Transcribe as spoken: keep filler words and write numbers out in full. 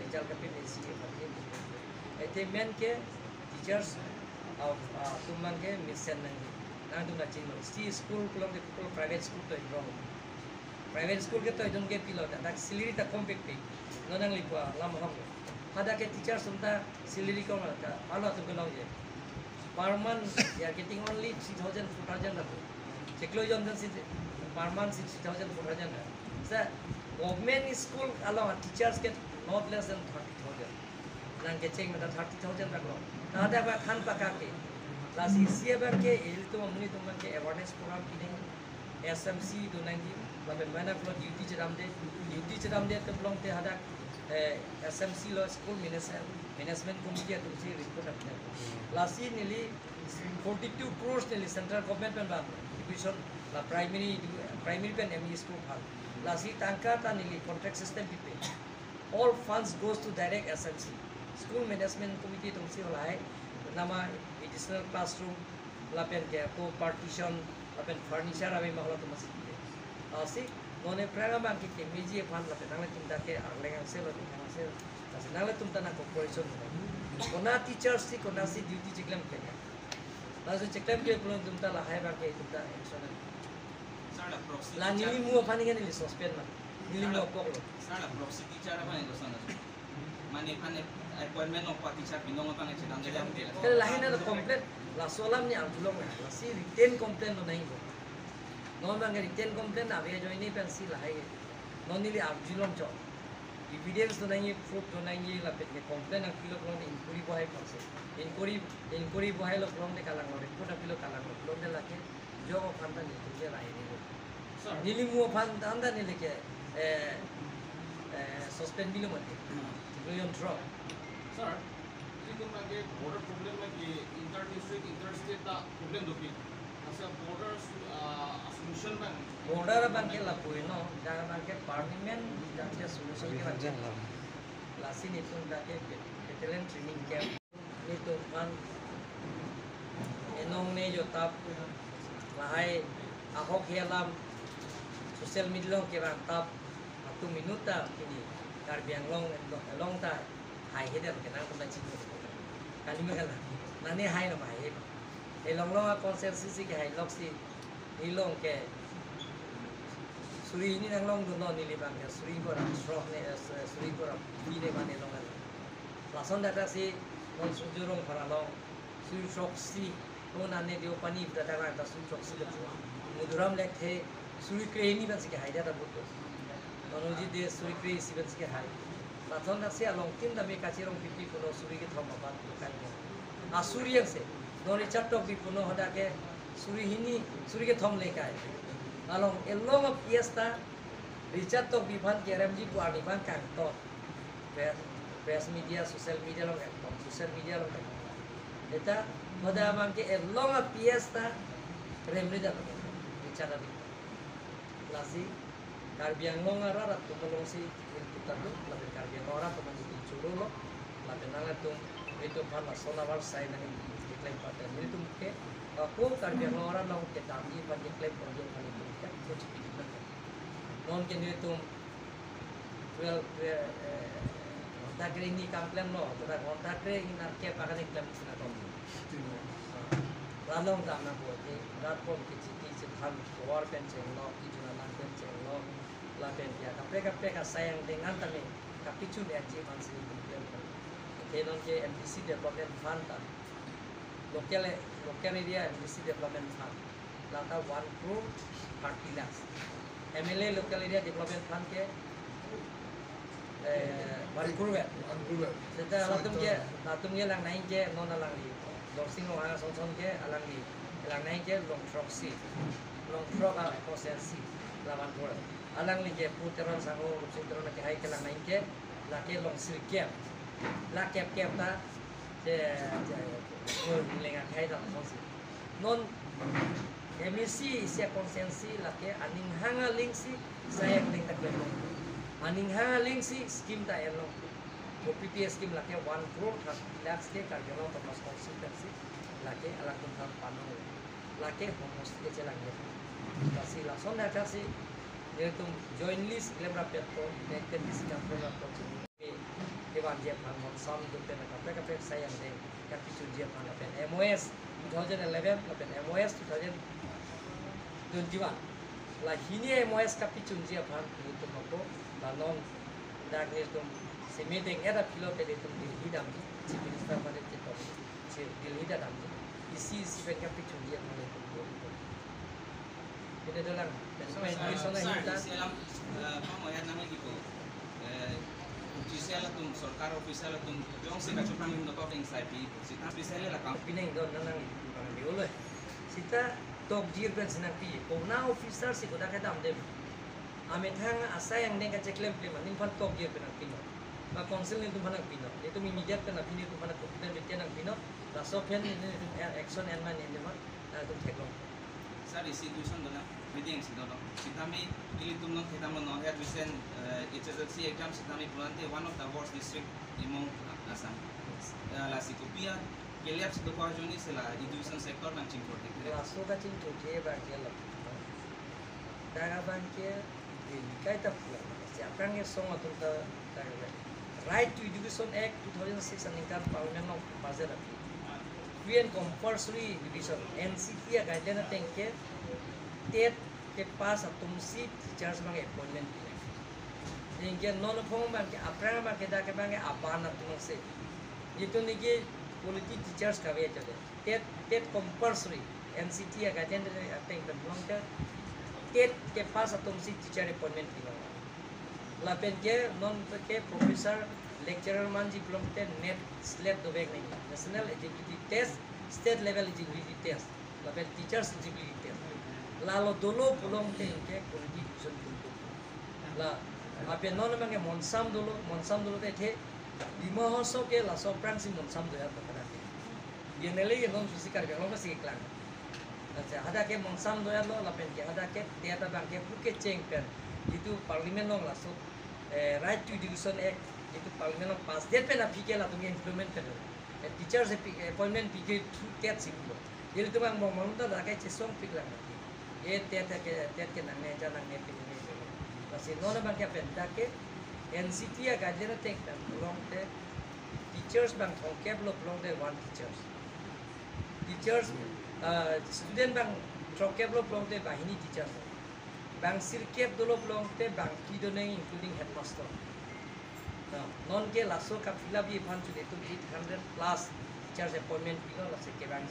Result kapin isi ke pati. Ete men ke teachers, uh, uh, atum abang ke mesen nangji. Nangtum ta chinglo. Si school pulote people private school toidun. Private school ketoidun ke pilo ta. Dak salary ta kom pikpik. Non nangli pu alam ahok lo. Hadak ke teachers atum ta salary kom ta. Alo atum ke longji. Per month, they are getting only three thousand, four thousand atum. Chiklo jon jon si per month si three thousand, four thousand. Sir, government school along teachers get not less than thirty thousand. Nangkecheng mata thirty thousand tak lo. Tada ba than pakake. Lasi isi abang ke, ilitum amonit atum abang ke awareness program pidun. S M C do nangji, lapen mane pulo duty chedamde, duty chedamde te pulote hadak, eh, S M C lo, School Manage-, Management Committee atum si report apnang. Lasi neli forty-two crores neli central government pen bang, education la primary, primary pen M E school aphan. Lasi tangka ta neli contract system pipe. All funds goes to direct S M C. School Management Committee atum si halahai, nama additional classroom, lapen ke ako partition, lapen furniture ave ma halatum si pipe. Lasi, non aphrang abang ke kemeji aphan lapen nanglitum ta ke Arleng angse lo, Arleng angse lo. Lasi nanglitum ta nang cooperation. Kona teacher si, kona si duty chiklem kenya. Lasi chiklem ke pulote itum ta lahai abang ke itum ta action. Sir, la proxy la teacher. Neli mu aphan ke neli suspend ma. Neli mu apok lo. Sir, la proxy teacher aphan itu sana. Mane aphan appointment of teacher binong aphan chedam chedam de. Ke lahai na complaint, laso alam neli arjulong na. Lasi written complaint lo nangji ko. Non abang ke written complaint ave ajoine pensi lahai. Non neli arjulong chok. Evidence do nangji, proof do nangji, lapen ke complaint nangpilo pulote inquiry bohai aphansi. Inquiry, inquiry bohailo pulote kalang lo, report nangpilo kalang lo pulote lake jok aphan ta nelitum ke rai ni lo. Sir. Neli mu aphan ta anta neli ke, eh, eh, suspend bilo mati. Hmm. Lo yon thro. Sir, ilitum abang ke border problem abang ke inter district, inter state ta problem dopik. Asa border su-, ah, solution abang. Border abang ke lapu-i no, dak abang ke permanent dak ke solution ke abang ke. Lasi nelitum dak ke battalion training camp. Nelitum aphan enong ne jo tap lahai ahok he alam social media along kevang tap atum inut ta pini Karbi Anglong along ta haihe dan ke nangtum ta chini. Kali ma kala. Nane hai lo ma hai. Elong long a constituency ke hai lok si. Ilong ke suri hini nanglong dunlo neli abang ke suri ingkoi ra throk ne, eh, suri ingkoi ra phi ne mane long. Lason dak ta si non Surjya Rongphar along suri throksi. Ko nane Deopani dak ta ta suri throksi le. Muduram Lekthe suri kre hini pensi kehai dak ta but. Manojit Dey suri kre isi pensi kehai. Lason dak si along tin dame kachirong pipi pulo suri kethom abat kai mo. Asuri angse. Non Richard Tokbi puno hadak ke suri hini, suri kethom le kai. Along elong a P S ta Richard Tokbi aphan keremji pu arni abang kangton. Press, press media, social media along kangton, social media along kangton. Eta pada abang ke elong a P S ta remri dak Richard Tokbi. Lasi Karbi Anglong arat atum along si ilputa tu, lapen Karbi Anglong arat atum anji churu lo, lapen nangtum itum aphan lason avar sai nang keklem paten itum ke, ako Karbi Anglong arat along kedamji aphan keklem ponji aphan itum ke, ko chipi itum ke. Non ke nelitum twelve, twelve, eh, ghonta kre hini kam klemlo, ghonta kre hini nar ke pakan keklem sina kom. Rat along dam nangpo, rat pon ke chiti chethan, tovar pen chenglo, kejun alam pen chenglo, lapen ke kaprek kaprek asai angdeng an tame kapichun nangji aphan si itum klem. Ke non ke M D C Development Fund ta, local, local area M D C Development Fund, lata one crore thirty lakhs. M L A Local Area Development Fund ke, eh, one crore. One crore. Seta latum ke, latum ke lang nangji ke non alangli Dorsing Ronghang asonson ke alangli lang nangji ke long throksi, long throk a constituency la one crore. Alangli ke Pu Teron sangho, Rupsing Teron kehai ke lang nangji ke, lake long sirkep, la kep kep ta, je, je, lenga kehai ta asonsi. Non M A C isi a constituency lake aning hang aling si sai angdeng ta klem long. Aning hang aling si scheme ta en long. O P P S scheme lake one crore thirty lakhs ke Karbi Anglong Autonomous Council pensi lake alangtum aphan panong. Lake homosti ke chelang ya. Lasi lason dak si nelitum jointly si klem rapet ko, united si klem rapet ko. Chunji aphan, monsam atum pen kaprek kaprek asai angdeng kapachunji aphan lapen M O S two thousand eleven lapen M O S two thousand twenty-one. La hini M O S kapachunji aphan nelitum ako, la non dak nelitum seme deng-et aphi lote nelitum Delhi damji, Chief Minister aphan chetok, si Delhi ta damji. Isi isi pen kapachunji aphan nelitum. Pen dolang, pen So, pen sir, pen sir, sona hita. Isi alam, eh, pamo ya nang lagi po. Eh, official atum, sorkar official atum, jongsi kachupang lim dokok eng sai pi, sita official la kam. Pineng don nang nang ipu kang di olo. Sita tokjir pen si nangpi. Kona officer si kodak kedam dem. Amethang asai angdeng kacheklem klem, nelitum aphan tokjir pen nangpinon. Ba council nelitum aphan nangpinon. Nelitum immediate pen nangpi, nelitum aphan confident pen nangpinon. Laso pen nelitum action en man nelitum aphan, nelitum theklong. Sir, isi question dolang, meeting si dolang. Sitame, ilitum non thektang non, non, recent, eh, H S L C exam sitame pulote one of the worst district among Assam. Eh, lasi kopi a-collapse dokok ajoine si la education sector nangchingthur thek. Laso kachingthur thek abang ke lo. Dak abang ke Delhi kaita pulang. Si aphrang kesung atum ta, ta Right to Education Act two thousand six aningkan Parliament along pass-et aphi, free and compulsory education, N C T a-guideline ateng ke TET kepass atum si teachers abang appointment pi. Anke non aphong abang ke aphrang abang ke dak abang ke aban atum si. Itum niki quality teachers kave chode. TET, TET compulsory, N C T a-guideline ateng pen pulote TET kepass atum si teacher appointment pi. Lapen ke non ke professor lecturer manji pulote NET SLET dovek nangji, National Eligibility Test, State Level Eligibility Test, lapen Teachers Eligibility Test. Lalo dolo pulote ke quality education kuntu. La, lapen non abang ke monsam dolo, monsam dolo te the, Dima Hasao ke laso aphrang si monsam doya to kada ke. Bienele ye non susi Karbi Anglong si keklang. Acha, hadak ke monsam doya lo, lapen ke hadak ke TET abang ke pu kecheng pen, itum Parliament along laso, eh, Right to Education Act, itum Parliament along pass-det pen aphi ke latum implement pen. Eh, teachers appointment pi ke through TET si pulo. Ilitum abang mong mong ta dak ke chesong pik lang. E TET ke, TET ke nangne ja nangne pi nangne. Lasi non abang ke pen dak ke N C T a-guideline ateng pen pulote teachers abang thomkep lo pulote one teachers. Teachers, uh, student abang throkkep lo pulote banghini teachers. Bang sirkep dolo pulote bangphli donang including headmaster. Now, non ke laso ka-fill up ji aphan chule itum eight hundred plus teachers appointment pilo, lasi kevang